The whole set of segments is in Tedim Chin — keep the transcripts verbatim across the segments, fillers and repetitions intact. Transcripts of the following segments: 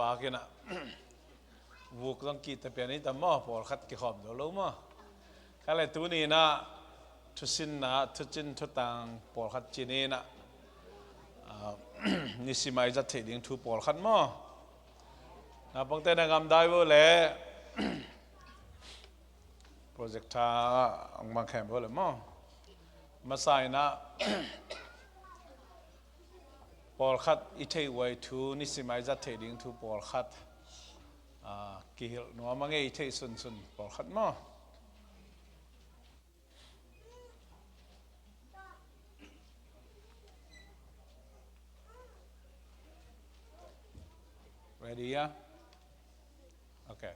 Pakinah vuk zong kihte pian i tam maw, pawlkhat kikhawm zo lo maw? Kha le tuni inah thusinna, thucin thutang pawlkhat cin inah, ah, nisim a i zat theih ding thu pawlkhat maw? Naupangte na gamdai vo le projector ah hong mang khem vo le maw? Masa inah pawlkhat i theih uai thu, nisim a i zat theih ding thu pawlkhat, ah, kihilh nuam a ngei i theih sunsun pawlkhat maw? Ready, yeah? Okay.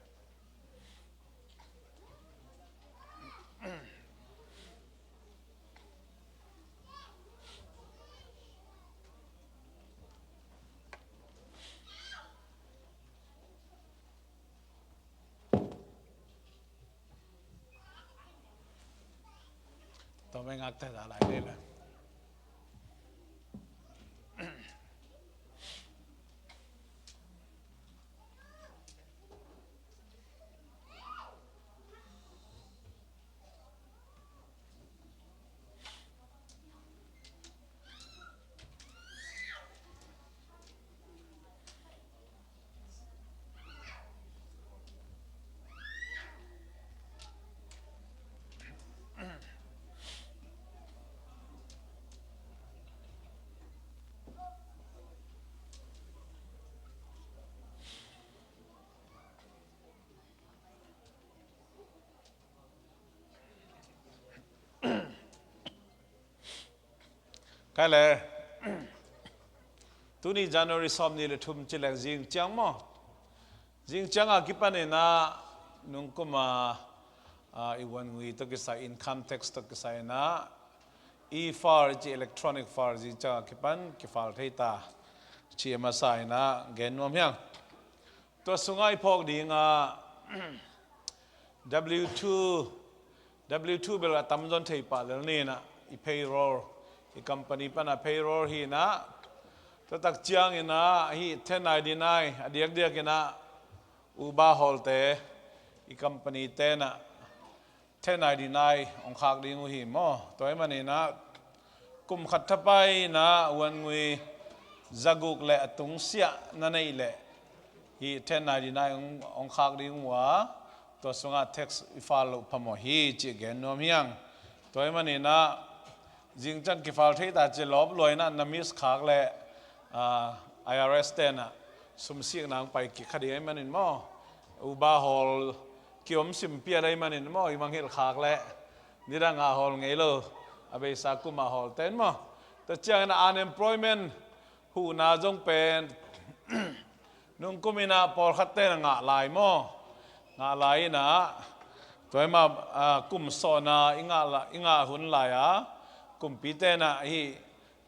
Tawm ei ngakte za lai dih le. Kha le, tuni January sawm nih le thum ci leng zing ciang maw? Zing ciang a kipan inah nungkum a, ah, i uan ngui tawh kisai, income tax tawh kisai inah e-file ci, electronic file zing ciang a kipan kifile thei ta ci a masa inah gen nuam hiang. Tua sungah i phawk ding a W two, W two bel a tamzaw in thei pah lel ni inah, i payroll, i company pan a payroll hi inah, tua tak ciang inah hih ten ninety-nine a diakdiak inah Uber hawlte, i company te inah ten ninety-nine hong khak ding uh hi maw? Tua ahih man inah kum khat thapai inah uan ngui zaguk le a tungsiah na neih leh hih ten ninety-nine hong, hong khak ding uh a, tua sungah tax i file loh phamawh hi cih gen nuam hiang. Tua ahih man inah zing ciang kifile thei ta ci lawp lua inah na miss khak leh, ah, I R S te inah sumsikna hong pai kik kha ding ahih man in maw? Uber hawl kiom sim piat ahih man in maw, i mangngilh khak leh nidang a hawl ngei lo, a beisa kum a hawlte in maw? Tua ciang inah unemployment huhna zong pen nungkum inah pawlkhat te inah ngah lai maw? Ngah lai inah tua ahih ma, ah, kum sawhna i ngah la, i ngah hun lai a, kumpi te inah hih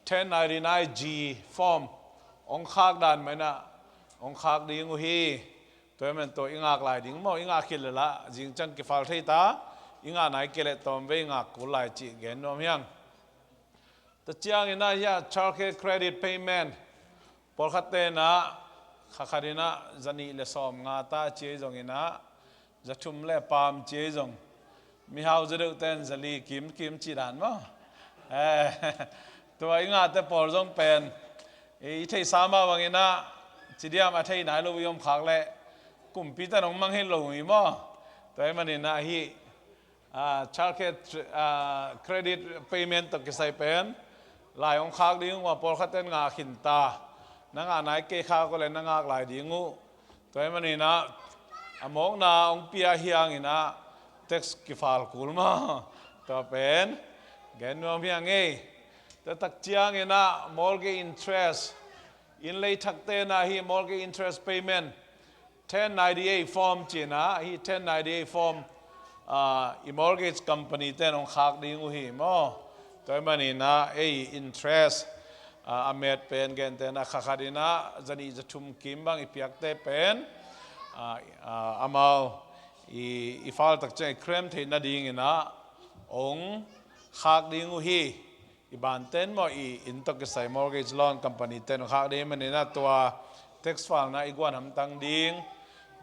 ten ninety-nine G form hong khak dan mah inah hong khak ding uh hi. Tua ahih man tua i ngak lai ding maw? I ngah khit leh lah zing ciang kifile thei ta, i ngah nai kei leh tawmvei ngak kul lai cih gen nuam hiang. Tua ciang inah hih a childcare credit payment, pawlkhat te inah kha khat inah za nih le sawmnga ta ci ahi zong inah, za thum le paam ci ahi zong, mihau za deuh ten za li kim kim cih dan maw? Eh, tua i ngahte pawl zong pen i, i theihsa mah bang inah ci diam, a thei nai lo i om khak leh kumpi ten hong mangngilh lo hi maw? Tua ahih man inah hih, ah, childcare, ah, credit payment tawh kisai pen lai hong khak ding uh a, pawlkhat ten ngah khin ta, na ngah nai kei khak uh leh na ngak lai ding uh. Tua ahih man inah a mawkna hong pia hi hang inah tax kifile kul maw? Tua pen gen nuam hiang ei. Tua tak ciang inah mortgage interest, inn lei thakte inah hih mortgage interest payment, ten ninety-eight form ci inah, hih ten ninety-eight form, ah, i mortgage company ten hong khak ding uh hi maw? Tua ahih man inah ei interest, ah, a met pen gente inah kha khat inah za nih za thum kim bang i piakte pen, ah, ah, amau i, i file tak ciang i claim theih nading inah hong khak ding uh hi. I ban ten maw, i inn tawh kisai mortgage loan company ten hong khak ding ahih man inah tua tax file na i guan hamtang ding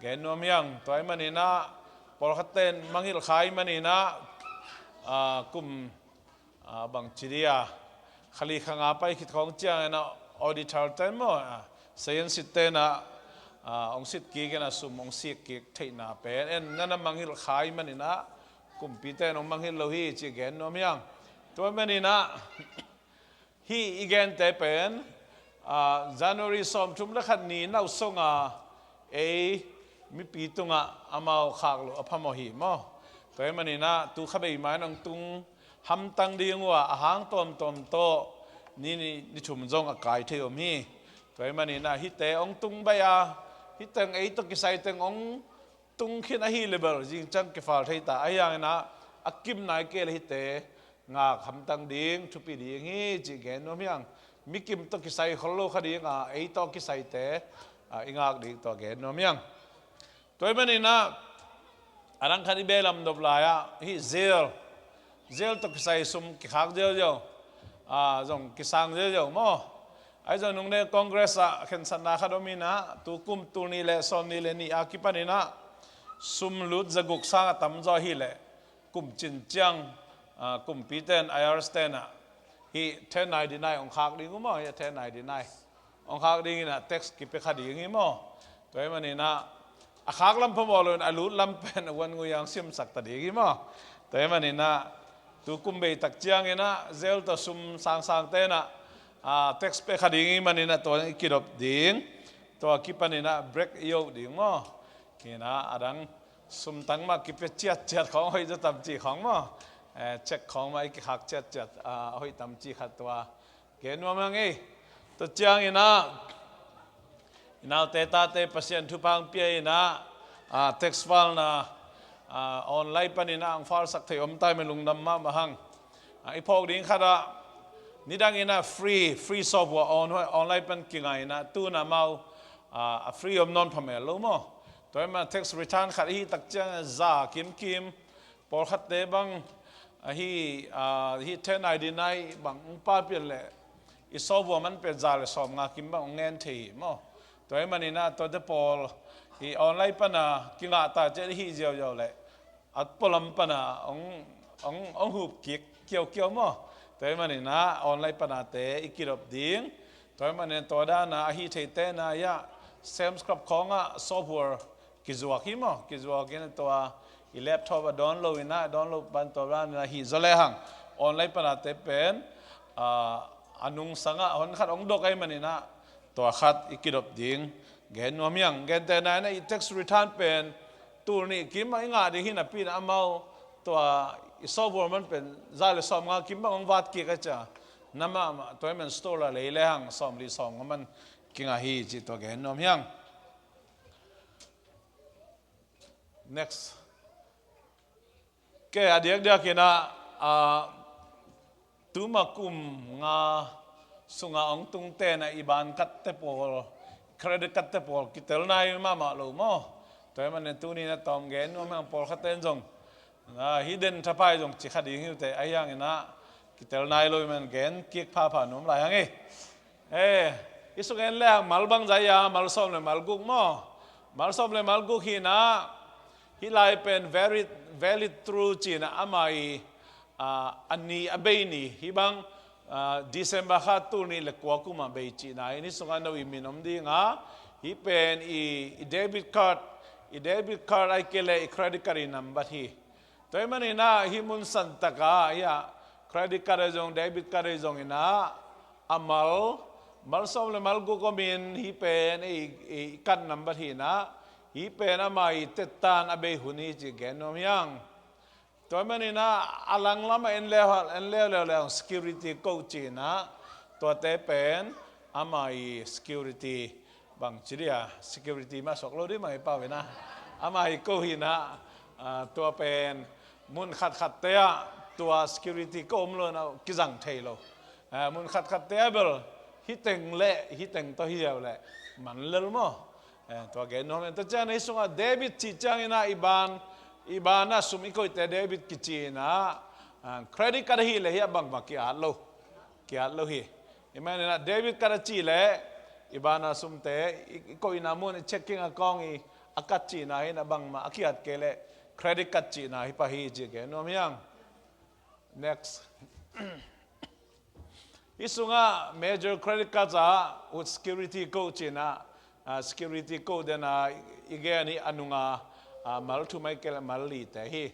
gen nuam hiang. Tua ahih manin ah pawlkhat ten mangngilh kha ahih manin ah, ah, kum, ah, bang ci dia, kha li kha nga pai khit khawng ciangin ah auditor ten maw, ah, sayan sit ten ah, ah, hong sit kik in ah sum hong sik kik theihna pen en na na mangngilh kha ahih manin ah kumpi ten hong mangngilh lo hi ci gen nuam hiang. Tua ahih manin ah hih i gente pen, ah, January sawmthum le khat ni nau song a ei mipi tungah amau khak loh a phamawh hi maw. Tua ahih manin ah tu kha bei mai nong tung hamtang ding uh a, a hang tawmtawm tawh ni, ni, ni thum zong a kai thei om hi. Tua ahih manin ah hihte hong tung baih a, hih teng ei tawh kisai teng hong tung khin ahih leh bel zing ciang kifal thei ta. Ahi hangin ah a kim nai kei leh hihte ngak hamtang ding thupi ding hi ci gen nuam hiang. Mi kim tawh kisai khol lo kha ding a, ei tawh kisaite, ah, i ngak ding tua gen nuam hiang. Tua ahih manin ah a dang khat i bia lam dop lai ah hih jail, jail tawh kisai sum kikhak ziauziau, ah, zong kisang ziauziau maw. Ahi zong nung ne Congress ah khensatna khat om in ah tu kum tul nih le sawm nih le nih a kipan in ah sum lut za guk sang a tam zaw ahih leh kum cin ciang, ah, kumpi ten, I R S ten ah hih ten ninety-nine hong khak ding uh maw, hih ten ninety-nine hong khak ding in ah tax kipia kha ding hi maw. Tua ahih manin ah a khak lam phamawh lo in a lut lam pen a uan ngui ang simsak ta ding hi maw. Tua ahih manin ah tu kum bei tak ciangin ah jail tawh sum sangsang ten ah, ah, tax pia kha ding ahih manin ah tua i kidop ding. Tua kipan in ah break i oih ding maw. Hi in ah a dang sum tang mah kipia ciatciat khawng hoih zaw tam ci khawng maw. Eh, check khawng mah i kikhak ciatciat, ah, hoih tam ci khat tua gen nuam hiang ei. Tua ciangin ah i naute tate Pasian thupha hong pia in ah, ah, tax file na, ah, online panin ah hong file sak thei om ta ahih manin lungdam mahmah hang. Ah, i phawk ding khat ah nidang in ah free, free software on, online pan kinga in ah tu in ah amau, ah, a free om nawn phamel lo maw. Tua ahih manin tax return khat i hih tak ciang za kimkim, pawlkhatte bang, ah, hih, ah, hih ten ninety-nine bang hong pia pian leh i software man pen za le sawmnga kim bang hong ngen thei hi maw. Tua ahih manin ah tuate pawl hih online pan a kingah ta ciat i hih ziauziau leh a pualam pan a hong, hong, hong hup kik kiaukiau maw. Tua ahih manin ah online pan a te i kidop ding. Tua ahih manin tua dan a ahi theite na ah Sam's Club khawng ah software kizuak hi maw. Kizuak in tua i laptop ah download in ah, download pan tua dan in ah hih zaw lehang online pan a te pen, ah, a nungsang ah hon khat hong dok ahih manin ah tua khat i kidop ding gen nuam hiang. Gentehna in ah i tax return pen tul nih kim bang i ngah ding hi napi in ah amau tua i software man pen za le sawmnga kim bang hong vat kik a cia. Na mahmah tua ahih manin store ah lei lehang sawmli sawmnga man kingah hi cih tua gen nuam hiang. Next. Ke a diakdiak in ah, ah, tuma kum nga sungah hong tungte na i ban card te pawl, credit card te pawl kitel nai mahmah lo maw. Tua ahih manin tuni in ah tawm gen nuam hiang. Pawlkhat ten zong, ah, hidden thapai zong ci kha ding hi uh teh, ahi hangin ah kitel nai lo ahih manin gen kik phapha nuam lai hang ei. Eh, i suk en lehang mal bang zah hi a, mal sawm le mal guk maw. Mal sawm le mal guk hi in ah, hih lai pen valid, valid through ci in ah ama i, ah, a ni a bei ni. Hih bang, ah, December kha tul nih le kua kum a bei cihna hi in, hih sungah no i min om ding a, hih pen i, i debit card, i debit card ahih kei leh i credit card i number hi. Tua ahih manin ah hih mun santak ah, hih ah credit card ahi zong, debit card ahi zong in ah, a mal, mal sawm le mal guk om in, hih pen i, i card number hi in ah, hih pen ama i tettan a bei hun hi cih gen nuam hiang. Tua ahih manin ah a langlam ah en leu, en leuleu leh security code ci in ah, tuate pen ama i security bang ci dia, security mah suak lo ding mah hi pau in ah. Ama hi ko hi in ah, ah, tua pen mun khatkhatte ah tua security ko om lo in ah kizang thei lo. Ah, mun khatkhatte ah bel hih teng le hih teng tawh hi ziau leh man lel maw. Eh, tua gen nuam in, tua ciang hih sungah debit cih ciangin ah i ban, i ban ah sum i koihte debit kici in ah, ah, credit card ahih leh hih ah bangmah ki-at lo. Ki-at lo hi. Ahih manin ah debit card a cih leh I bana sumte i, i koihna mun i checking account i a cut cihna hi na, bangmah a kiat kei leh credit card cihna hi pah hi ci ke nuam hiang. Next. Hih sungah major credit cards ah ut security code cihna, ah, security code dena i gen hi a nunga, ah, mal thum ahih kei leh mal lite hi.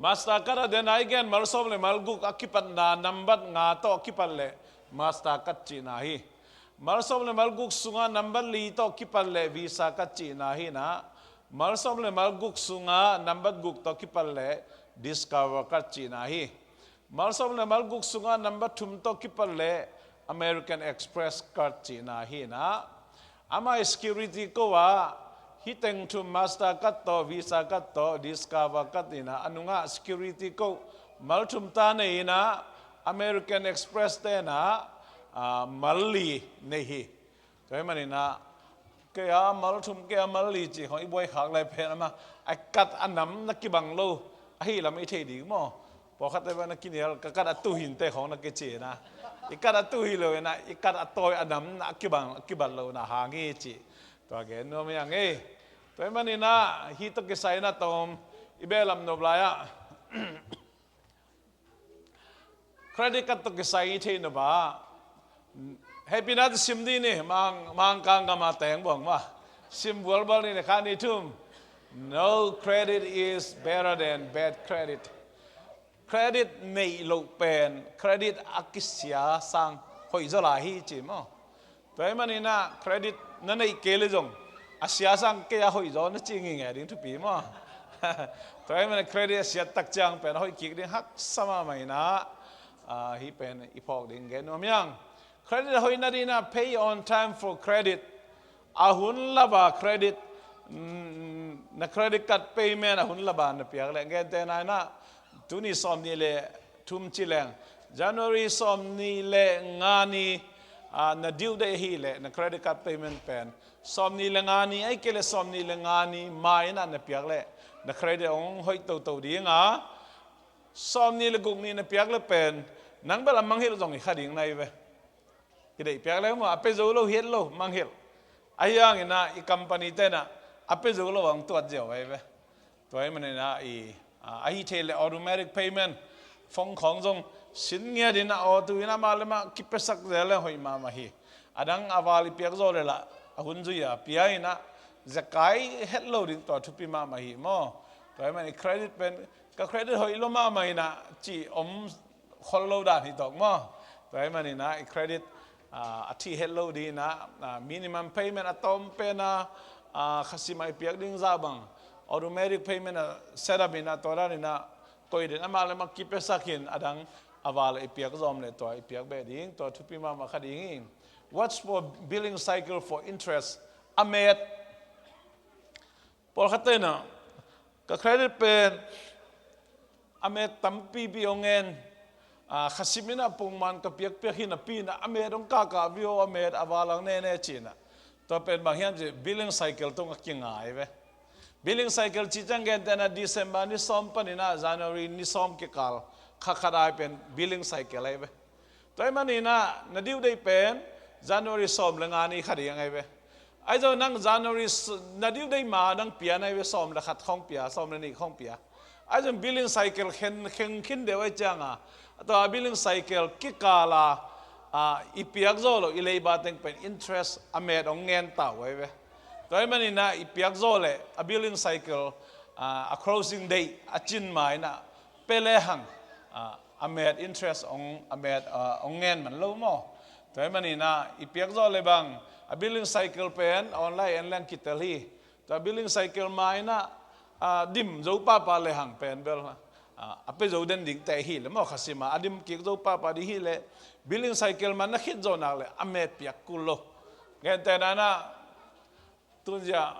Mastercard a dena i gen mal sawm le mal guk a kipatna nambat nga tawh a kipat leh Mastercard cihna hi. Mal sawm le mal guk sungah nambat li tawh kipat leh Visa card cihna hi na, mal sawm le mal guk sungah nambat guk tawh kipat leh Discover card cihna hi. Mal sawm le mal guk sungah nambat thum tawh kipat leh American Express card cihna hi na, amah i security code ah hih teng thum Mastercard tawh, Visa card tawh, Discover card hi na, a nungah security code mal thum ta nei hi na, American Express te na, ah, mal li nei hi. Tua hi manin ah, kei a mal thum, kei a mal li ci khong i buai khak lai pen amah a card a nam na kibang lo ahi lam i thei ding maw? Pawlkhatte bang na kinial, ka card a tuh hi inteh khong na kici na. I card a tuh hi lo in ah, i card a tawi a nam na a kibang, a kibat lo na hang hi ci. Tua gen nuam hi ang ei. Tua hi manin ah hih tawh kisai na tawm i behlap nop lai ah credit card tawh kisai i theih nop ah, hehpihna tawh sim dih ni, Mang, Mangkang gam a teng buang mah. Sim bualbual ni, na kha ni thum. No credit is better than bad credit. Credit neih loh pen credit a kisia sang hoih zaw lai hi ci maw? Tua hi manin ah credit na neih kei leh zong a sia sang kei a hoih zaw na ci ngingei ding thupi maw? Tua hi manin credit a siat tak ciang pen a hoih kik ding haksa mahmah in ah, ah, hih pen i phawk ding gen nuam hi ang. Credit a hoih nading in ah pay on time for credit. A hun lap a credit, mm, na credit card payment a hun lap a na piak leh, gentehna in ah tuni sawmnih le thum ci leng, January sawmnih le nga ni, ah, na due date ahih leh na credit card payment pen sawmnih le nga ni ahih kei leh sawmnih le nga ni mai in ah na piak leh na credit hong hoih toto ding a, sawmnih le guk ni na piak leh pen nang bel a mangngilh zong hi kha ding na hi ve. Kideih piak leh maw, a pia zo lo, hi het lo, mangngilh. Ahi hangin ah i company te in ah a pia zo lo hong tuat ziau ahi ve. Tua hi manin ah i, ah, ahi thei leh automatic payment, phone khawng zong sin ngiat in ah, aw, tu in ah amah le amah kipiasak zel leh hoih mahmah hi. A dang a val i piak zaw leh lah a hun zui a pia in ah zekai het lo ding, tua thupi mahmah hi maw? Tua hi manin i credit pen, ka credit hoih lua mahmah in ah ci om khol lo dan hi tawk maw? Tua hi manin ah i credit, ah, a thih het lo ding in ah, ah, minimum payment a tawm pen a, ah, khasim a i piak ding zah bang automatic payment a set up in ah, tua dan in ah koih den amah le amah kipiasak in, a dang a val a i piak zawm leh tua i piak beh ding, tua thupi mahmah kha ding hi. Watch for billing cycle for interest. A met Pawlkhatte in ah, ka credit pen a met tampipi hong ngen, ah, khasim in ah pongman ka piakpiak hi napi in ah, a met hong kahkah viau, a met a val hong nene ci in ah. Tua pen bang hiam cih leh billing cycle tungah kingai ve. Billing cycle cih ciang gentehna December ni sawm panin ah January ni sawm kikal kha khat ai pen billing cycle ai ve. Tua hi manin ah na due date pen January sawm le nga ni kha ding ai ve. Ahi zong nang January s-, na due date ma nang pia na hi ve, sawm le khat khawng pia, sawm le nih khawng pia. Ahi zong billing cycle khen, khen khin deuh ai ciang a, tua billing cycle kikal a, a, i piak zaw loh i leiba teng pen interest a met hong ngen ta uh ai ve. Tua hi manin ah i piak zaw leh a billing cycle, a, a closing date a cin ma in ah pia le hang, a, a met interest hong, a met, a, hong ngen man lo maw? Tua hi manin ah i piak zaw leh bang a billing cycle pen online en leng kitel hi. Tua billing cycle ma in ah, a, dim zo pahpah le hang pen bel, a, a pia zo den ding te hi leh maw, khasim a a dim kik zo pahpah ding hi leh billing cycle ma na khit zaw nak leh a met piak kul lo. Gentehna in ah, tun zia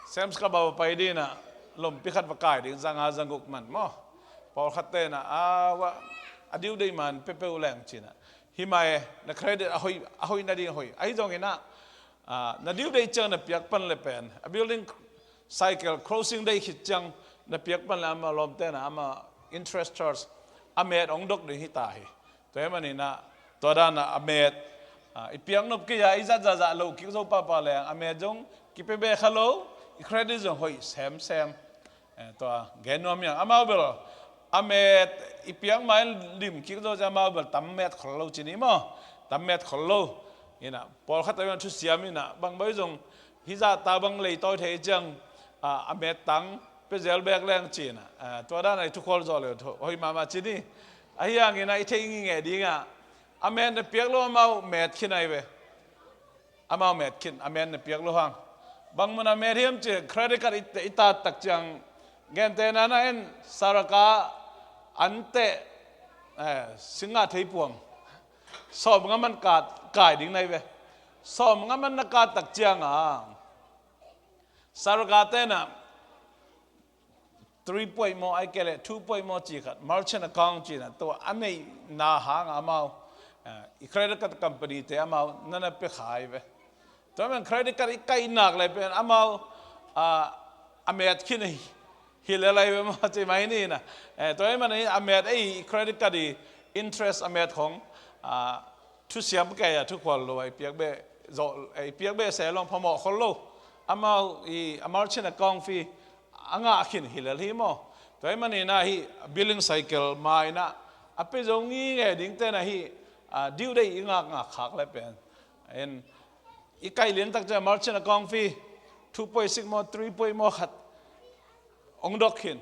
Sam's Club a va pai ding in ah lompi khat va kai ding, za nga za guk man maw. Pawlkhatte in ah, a, wa, a due date man pia peuh leng ci in ah. Hi mah e, na credit a hoih, a hoih nading hoih. Ahi zongin ah, a, na due date ciang na piak pan leh pen, a billing cycle closing date khit ciang na piak pan leh amah lawmte in ah amah interest charge a met hong dok ding hi ta hi. Tua hi manin ah, tua dan a a met, Ah, i piak nop kei a, i zat zahzah lo kik zo pahpah leng a met zong kipia beh kha lo, i credit zong hoih semsem. Eh, tua gen nuam hiang. Amau bel a met i piak mai lim kik zo ciang amau bel tam met khol lo ci ni maw? Tam met khol lo. Ina, pawlkhat a thusiam ina, bang boi zong hizah ta bang leitawi thei ciang, ah, a met tang pia zel bek leng ci ina. Ah, tua dan a i thukhol zawh le hoih mahmah ci ni. Ahi hangin a i theih ngingeh dingah a met na piak lo amau met khin ahi ve. Amau met khin, a met na piak lo hang. Bang mun a met hiam ci, credit card i, i tat tak ciang, gentehna na en, saraka an teh, eh, singa thei puang. Sawm nga man kat, kai ding nai ve. Sawm nga man na kat tak ciang a, saraka te na three point maw, ai kei le two point maw ci khat, merchant account ci na, tua a neihna hang amau, eh, i credit card company te amau nana pia kha hi ve. Tua man credit card i kaih nak le pen amau, ah, a met khin hi, hi le lai ve maw ci mai ni na. Eh, tua man a met ei credit card i interest a met khong, ah, thusiam kei a thukhual lo a i piak beh, zo, a i piak beh se long phamawh khol lo. Amau i a merchant account fee a ngah khin hi lel hi maw? Tua ahih manin ah hih billing cycle ma-in ah a pia zo ngingei ding ten ah hih, ah, due date i ngak ngak khak le pen, en, i kaih lian tak ciang merchant account fee two point six maw, three point maw khat hong dok khin.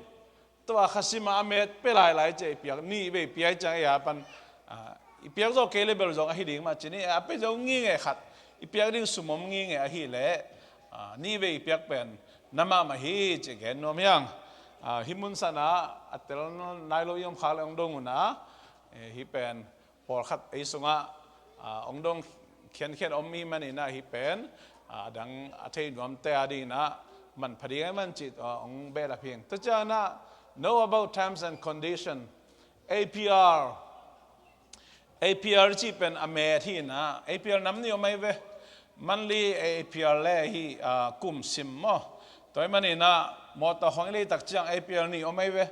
Tua kha sim a a met pia lailai ciang i piak, nih vei pia ciang ei a pan, ah, i piak zo kei le bel zong ahi ding mah ci ni, a pia zo ngingei khat i piak ding sum om ngingei ahih leh, ah, nih vei i piak pen na mahmah hi ci gen nuam hiang. Ah, hih mun san ah a tel nai lo i om khak le hong dong un ah, eh, hih pen pawlkhat ei sungah, ah, hong dong khiankhian om i hih manin ah hih pen, ah, a dang a thei nuamte a dingin ah manpha ding ahih man cih, ah, hong behlap hi ing. Tua ciangin ah, know about terms and condition, A P R. A P R cih pen a met hi in ah, A P R nam nih om ahi ve. Monthly A P R le hih, ah, kum sim maw? Tua ahih manin ah mawtaw khong i lei tak ciang A P R nih om ahi ve.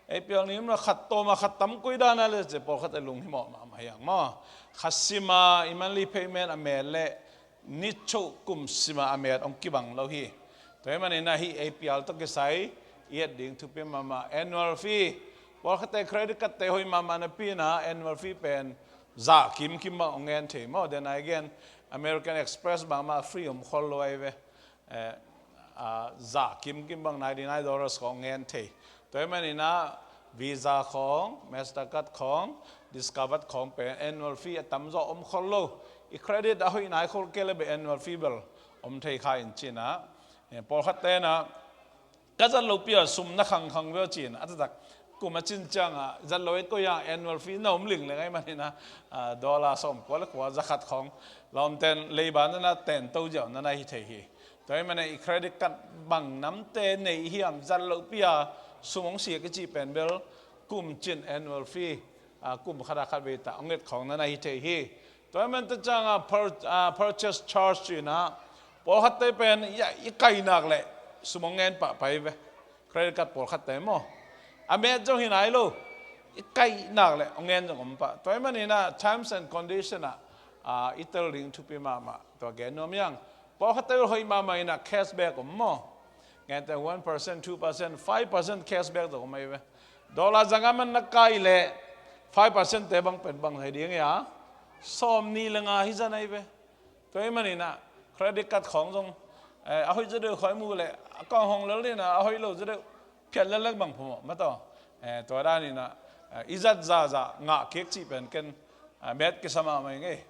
A P R nih om lo, khat tawm a khat tam koi dan a le ci, pawlkhat a lunghimawh mahmah hiang maw? Kha sim a i monthly payment a met le ni cho kum sim a a met hong kibang lo hi. Tua ahih manin ah hih A P R tawh kisai i et ding thupi mahmah. Annual fee, pawlkhatte credit card te hoih mahmah napi in ah annual fee pen za kimkim bang hong ngen thei maw? Then again, American Express bangmah free om khol lo ahi ve. Eh, ah, za kimkim bang ninety nine dollars khong ngen thei. Tua ahih manin ah Visa khong, Mastercard khong, Discover khong pen annual fee a tamzaw om khol lo. I credit a hoih nai khol kei le bel annual fee bel om thei kha in ci in ah, eh, pawlkhatte in ah ka zat lopi a sum na khangkhang ve aw ci in ah, a taktak kum a cin ciang ah zat lo et koi a annual fee na om lingleng ahih manin ah, ah, dollar sawmkua le kua, za khat khong lawmten leiba nana ten to ziau nana hi thei hi. Tua ahih manin i credit card bang namte nei hiam, zat lopi a sum hong siak i cih pen bel kum cin annual fee, ah, kum khat a khat vei ta hong et khong nana hi thei hi. Tua ahih manin tua ciang a pur-, ah, purchase charge ci in ah, pawlkhatte pen i, i kaih nak le sum hong ngen pahpah hi ve. Credit card pawlkhatte maw? A met zong hi nai lo. I kaih nak le hong ngen zong om pah. Tua ahih manin ah terms and condition ah, ah, i tel ding thupi mahmah. Tua gen nuam hiang. Pawlkhatte hoih mahmah in ah cashback om maw? Ngen te one percent, two percent, five percent cashback zong om ahi ve. Dollar za nga man na kai le five percent te bang pen bang hi ding hia? Sawmnih le nga hi zan ahi ve. Tua ahih manin ah credit card khong zong, eh, a hoih zaw deuh khong i muh leh a kong hong lel in ah, a hoih lo zaw deuh phiat lel lek bang phamawh mah tawh. Eh, tua dan in ah, eh, i zat zahzah ngah kik cih pen ken, eh, met kisa mahmah ing ei.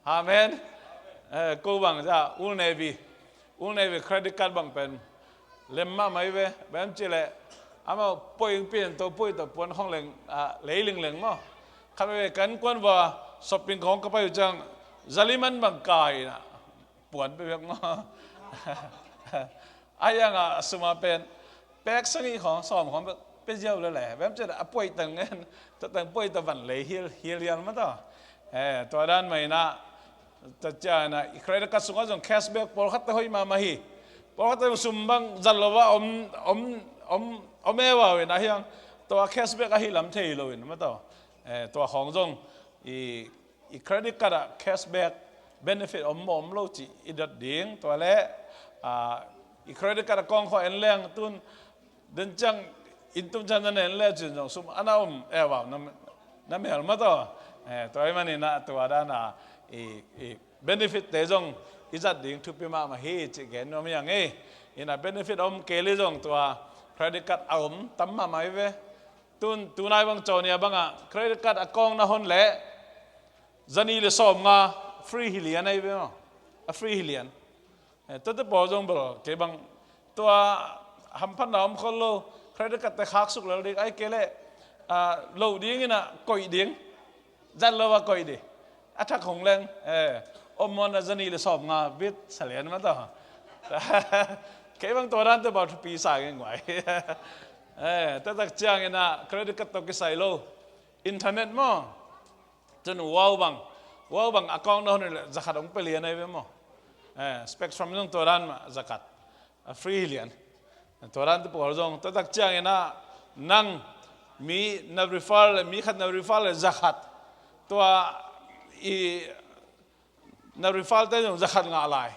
Amen. Eh, ko bang zah Old Navy, Old Navy credit card bang pen lem mahmah hi ve. Bang hiam cih leh amau poi ing pin to, poi to puan khong leng, ah, lei lingleng maw? Khat veve kan kuan va shopping khong ka pai uh ciang za li man bang kai in ah puan pia bek maw? Ahi hang a sum a pen pek sagih khong, sawm khong pia ziau lel e. Bang hiam cih leh a poi teng ngen, tua teng poi tawh van lei hial hial hial mah tawh. Eh, tua dan mah in ah, tua ciang in ah i credit card sungah zong cashback pawlkhatte hoih mahmah hi. Pawlkhatte sum bang zat lo a om, om, om, om e vau in, ahi hang tua cashback ahi lam thei lo in mah tawh. Eh, tua khong zong i, i credit card ah cashback benefit om maw om lo cih i dot ding. Tua le, ah, i credit card a kong khawh en leng tun den ciang inn tum ciang na en le cin zong sum ana om e vau na, na mel ma taw. Eh, tua i manin ah tua dan a i, i benefit te zong i zat ding thupi mahmah hi cih gen nuam hi ang e. Ina benefit om kei le zong tua credit card a om tam mahmah hi ve. Tun tunai bang caw nia bangah credit card a kong na hon leh zani le sawm nga free hi lian ahi ve maw. A free hi lian. Eh, tuate pawl zong bel kei bang tua hamphatna om khol lo, credit card te khak suk lel ding ai kei leh, ah, lo ding ina koih ding. Zat lo a koih ding. A thak hong leng, eh, om maw na zani le sawm nga bit sa lian ma taw. Kei bang tua dan te bau thupi sa nge nguai. Eh, taktak ciang ina credit card tawh kisai lo. Internet maw. Cun wow bang, wow bang account na hon le zakhat hong pe lian ahi ve maw. Eh, Spectrum zong tua dan mah zakhat. A free lian. Tua dan te pawl zong taktak ciang ina nang mi na refer le, mi khat na refer le zakhat. Tua i na refer te zong zakhat ngah lai.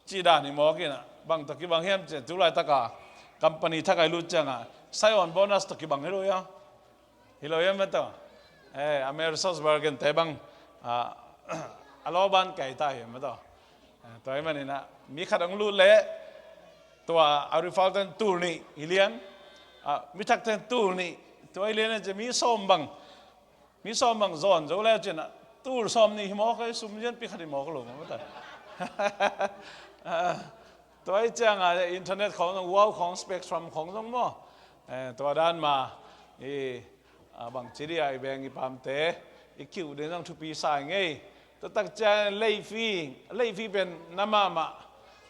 Ci dan hi mawk ina. Bang tawh kibang hiam ci, tu laitaka company thakai lut cianga sign on bonus tawh kibang hi lo ia. Hi lo ia ma taw. Eh, Amerisourcebergen te bang, ah, a lawban kai ta hi ma taw. Eh, tua hi manin ah mi khat hong lut leh tua a refer ten tul nih hi lian. Ah, mi thak ten tul nih tua hi lian ci mi sawm bang. Mi sawm bang zawn zo le cin ah tul sawm nih hi mawk, sum zian pi khat hi mawk lo mawk ta. Ah, tua hi cianga internet khawng zong, wow khawng, Spectrum khawng zong maw. Eh, tua dan ma i, ah, bang ci dia i beng i pamte i kiu ding zong thupi sa i ngei. Taktak ciang late fee, late fee pen na mahmah,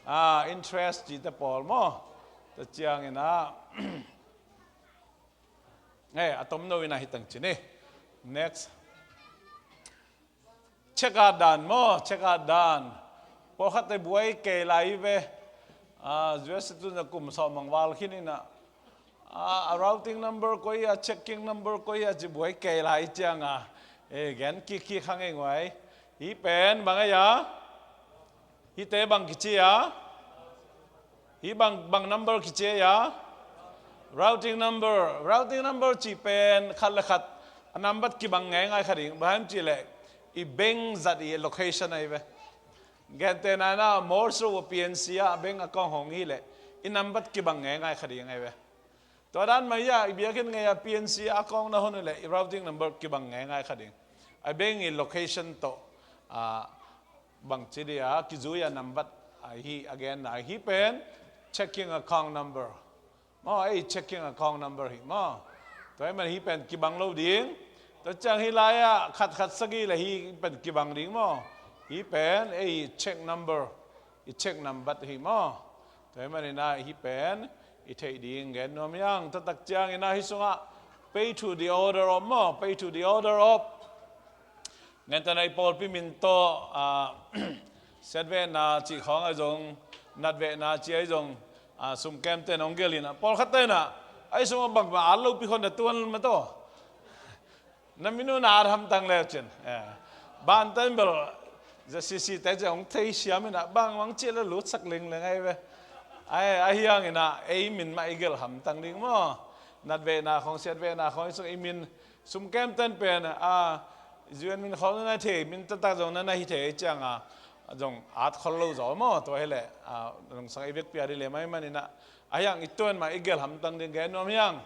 ah, interest ci te pawl maw. Tua ciang ina Eh, a tomno ina hi tang ci ni. Next. Check out dan maw, check out dan. Pawlkhatte buai kei lai ve. Ah, U S tun a kum sawm mang val khin ina. Ah, a routing number koi a, checking number koi a ci buai kei lai cianga. Eh, gen kik kik hang ei nguai. Hi pen bang ei a? Hite bang kici a? Hi bang, bang number kici a? Routing number. Routing number ci pen khat le khat a nambat kibang ngeingai kha ding. Bang hang ci le i bank zat i location ahi ve. Gente na na Morse Road P N C a bank account hong hi le i nambat kibang ngeingai kha ding ahi ve. Tua dan mah hi a, i biakinn ngei a P N C a account na hon uh leh i routing number kibang ngeingai kha ding. A bank i location tawh, ah, bang ci dia kizui a nambat, ah, hi a genna hi pen checking account number. Maw, ei checking account number hi maw. Tua hi man hi pen kibang lo ding. Tua ciang hi lai ah khat khat sagih le hi pen kibang ding maw. Hi pen ei check number, i check nambat hi maw. Tua hi manin ah hi pen i theih ding gen nuam hi ang. Taktak ciang ina hi sungah pay to the order of maw, pay to the order of. Ngen tana i pawlpi min tawh, ah, siatvehna cih khawng ahi zong, natvehna cih ahi zong, ah, sumkemte nong gelh ina pawlkhatte ina ahi sungah bangmah at lopi khon na tuan ma taw. Na min uh na at hamtang le cin. Eh. Bantan bel Z C C te cin hong thei siam ina bang mang cih le lutsak lingling ahi ve. Ai, ahi hang ina ei min mah i gelh hamtang ding maw. Natvehna khawng, siatvehna khawng i sung i min sumkemten pen, a, U N min khawng na thei, min taktak zong na na hi thei cianga zong at khol lo zaw maw. Tua hi le, a, zong sang i vekpi a dih le mai man ina. Ahi hang i tuan mah i gelh hamtang ding gen nuam hi ang.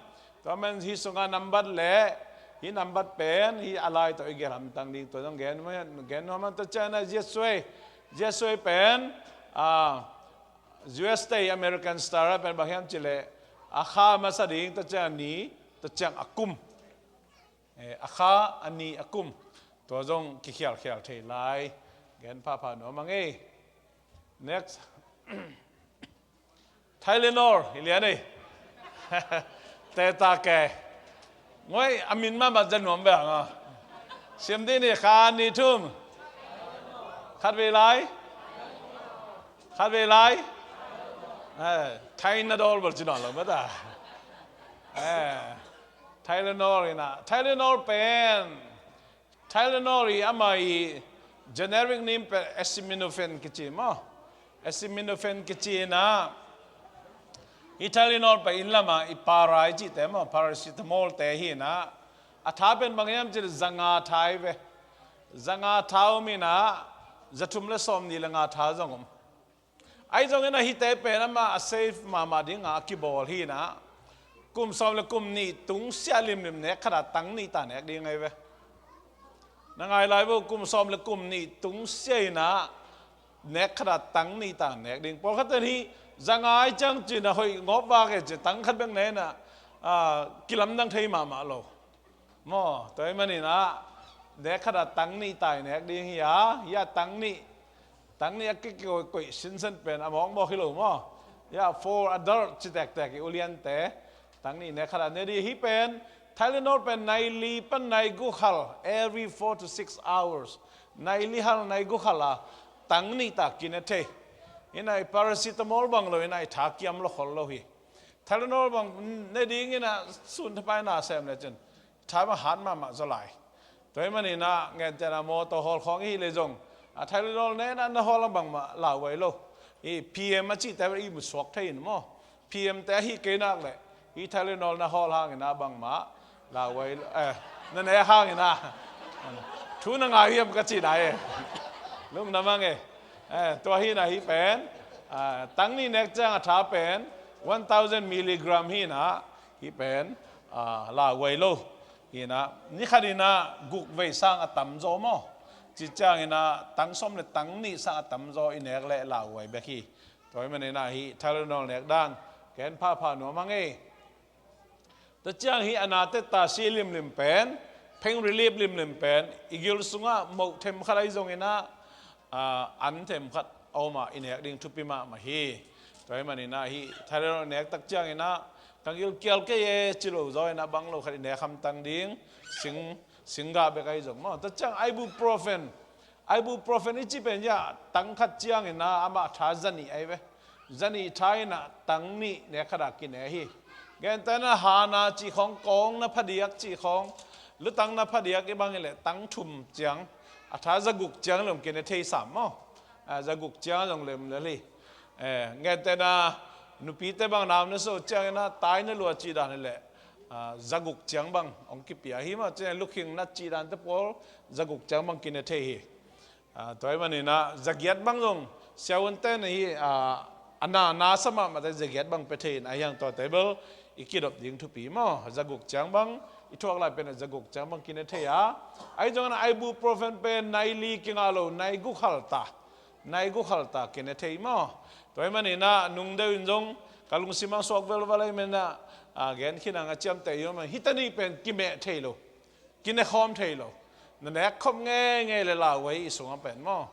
Tua man hi sunga nambat le hi nambat pen hi a lai tawh i gelh hamtang ding tua zong gen nuam hi ang. Tua ciang na ziatsuai, ziatsuai pen, ah, U S te American Star a pen bang hiam ci le a kha masa ding, tua ciang a ni, tua ciang a kum. Eh, a kha, a ni, a kum. Tua zong kikhialkhial thei lai. Gen phapha nuam ang ei. Next. Tylenol hi lian ei. Te ta ke. Ngoi a min mahmah zia nuam ve hang a. Siam dih ni, khat, nih, thum. Khat vei lai. Khat vei lai. Eh, Tylenol bel ci nawn lo mah ta. Eh, Tylenol ina. Tylenol pen Tylenol i ama i generic name pen acetaminophen kici maw. Acetaminophen kici inah, i Tylenol pen inn lamah i para i cihte maw, paracetamol te hi inah, a tha pen bang hiam cih leh za nga tha hi ve. Za nga tha om inah, za thum le sawm nih le nga tha zong om. Ahi zongin a hihte pen amah a safe mahmah dingah a kibawl hi inah, kum sawm le kum nih tung siah limlim nek khatah tang nih ta nek ding ahi ve. Na ngai lai vo, kum sawm le kum nih tung siah inah nek khatah tang nih ta nek ding. Pawlkhat ten hi za nga ahi ciang cin a hoih ngawp vak e ci, tang khat bek ne inah, ah, kilamdang thei mahmah lo. Maw, tua ahih manin ah, nek khatah tang nih ta i nek ding hi a, hi a tang nih, tang nih a kikoikoih sinsen pen a mawkmawk hi lo maw. Hi a four adult ci tektek i uliante, tang nih nek khatah ne ding hi pen, Tylenol pen nai li pan nai guk hal, every four to six hours. Nai li hal, nai guk hal a, tang nih ta kine thei. Hi inah i paracetamol bang lo, hi inah i tha kiam lo khol lo hi. Tylenol bang ne ding inah sun thapai na sem le cin, tha bang hat mahmah zaw lai. Tua ahih manin ah, ngente na mawtaw hawl khawng i hih leh zong, a Tylenol ne inah na hawl a bangmah lauhuai lo. I P M a cihte i mu suak thei in maw. P M te ahi kei nak leh, i Tylenol na hawl hangin ah bangmah lauhuai lo, eh, na nek hangin ah. Thu na ngai hiam ka cih nai e. Lungdam hang e. Eh, tua hi inah hih pen, ah, tang nih nek ciang a tha pen one thousand milligram hi inah, hih pen, ah, lauhuai lo. Hi inah, ni khat inah guk vei sang a tamzaw maw. Cih ciang inah, tang sawm le tang nih sang a tamzaw i nek leh lauhuai bek hi. Tua ahih manin ah hih Tylenol nek dan, gen phapha nuam hang e. Tua ciang hih a na tetta si limlim pen, pain relief limlim pen, i gil sungah moh them khat ahi zongin ah, ah, an them khat a om a i nek ding thupi mahmah hi. Tua ahih manin ah hih Tylenol nek tak ciangin ah, ka gil kial kei e ci lo zaw inah bang lo khat i nek hamtang ding, sing, singgah bek ahi zong maw. Tua ciang ibuprofen, ibuprofen i cih pen hi a, tang khat ciangin ah amah tha za nih ahi ve. Za nih tha inah tang nih nek khatah kine hi. Gentehna hana cih khawng, kawng na phadiak cih khawng, lutang na phadiak i bang hi leh tang thum ciang, a tha za guk ciang lem kine thei sam maw. Ah, za guk ciang zong lem lel hi. Eh, gentehna nupite bang nau na so ciangin ah tai na lua cih dan hi leh, ah, za guk ciang bang hong kipia hi maw. Ciang lukhing nat cih dante pawl za guk ciang bang kine thei hi. Ah, tua ahih manin ah za giat bang zong siavuante na hi, ah, a na, na sa mahmahte za giat bang pia thei in, ahi hang tua table i kidop ding thupi maw. Za guk ciang bang, i thuak lai pen ah za guk ciang bang kine thei a. Ahi zongin ah ibuprofen pen nai li kingah lo, nai guk hal ta, nai guk hal ta kine thei maw. Tua ahih manin ah nung deuh in zong ka lungsim ah suak velval ahih manin ah, ah, gen khin hang a ciamteh i om a, hih ta nih pen kimeh thei lo. Kine khawm thei lo. Na nek khop ngeingei le lauhuai i sungah pen maw.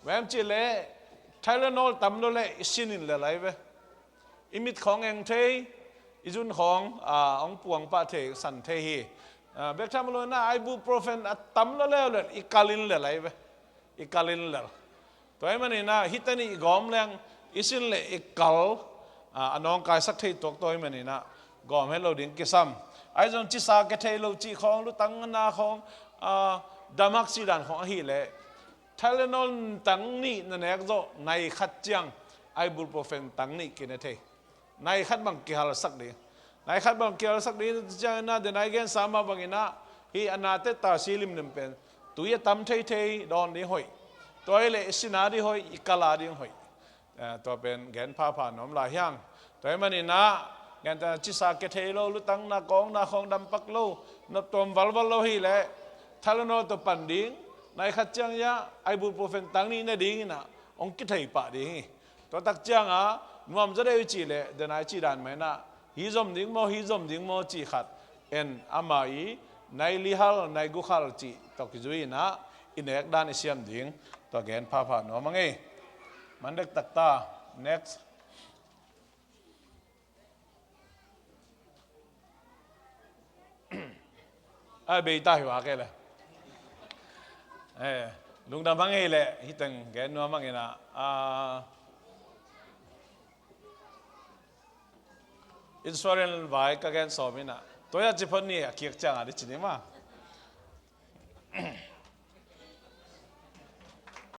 Bang hiam cih leh Tylenol tam lo leh i sin in lel ahi ve. I mit khawng eng thei, i zun khawng, ah, hong puang pah thei, san thei hi. Ah, bek tham lo inah ibuprofen a tam lo leuleu i kal in lel ahi ve. I kal in lel. Tua ahih manin ah hih ta nih i gawm leng i sin leh i kal, ah, a nawngkaisak thei tuak, tua ahih manin ah gawm het lo ding kisam. Ahi zong cisa kia thei lo cih khawng, lutang na khawng, ah, damhak cih dan khawng ahih leh Tylenol tang nih na nek zawh nai khat ciang ibuprofen tang nih kine thei. Nai khat bang kihalsak ding. Nai khat bang kihalsak ding ciangin ah, den a i gensa mah bangin ah, hih a na tetta si limlim pen tui a tam theithei dawn ding hoih. Tua hi leh i sin a ding hoih, i kal a ding hoih. Eh, tua pen gen phapha nuam lai hi hang. Tua ahih manin ah, gentehna cisa kia thei lo, lutang na kawng na khawng dam pak lo, noptuam valval lo hi leh Tylenol tawh pan ding. Nai khat ciang hi a ibuprofen tang nih ne ding inah hong kithei pah ding hi. Tua tak ciangah nuam zaw deuh i cih leh, den a i cih dan mah inah, hih zom ding maw, hih zom ding maw cih khat en, ama i nai li hal, nai guk hal cih tawh kizui inah i nek dan i siam ding. Tua gen phapha nuam hang ei. Man dek tak ta. Next. A bei ta hi vak ei le. Eh, lungdam hang ei le, hih teng gen nuam hang inah. Ah, insurance vai ka gen sawm inah. Tua hi a ci phot ni a kiak ciang a di ci ni maw.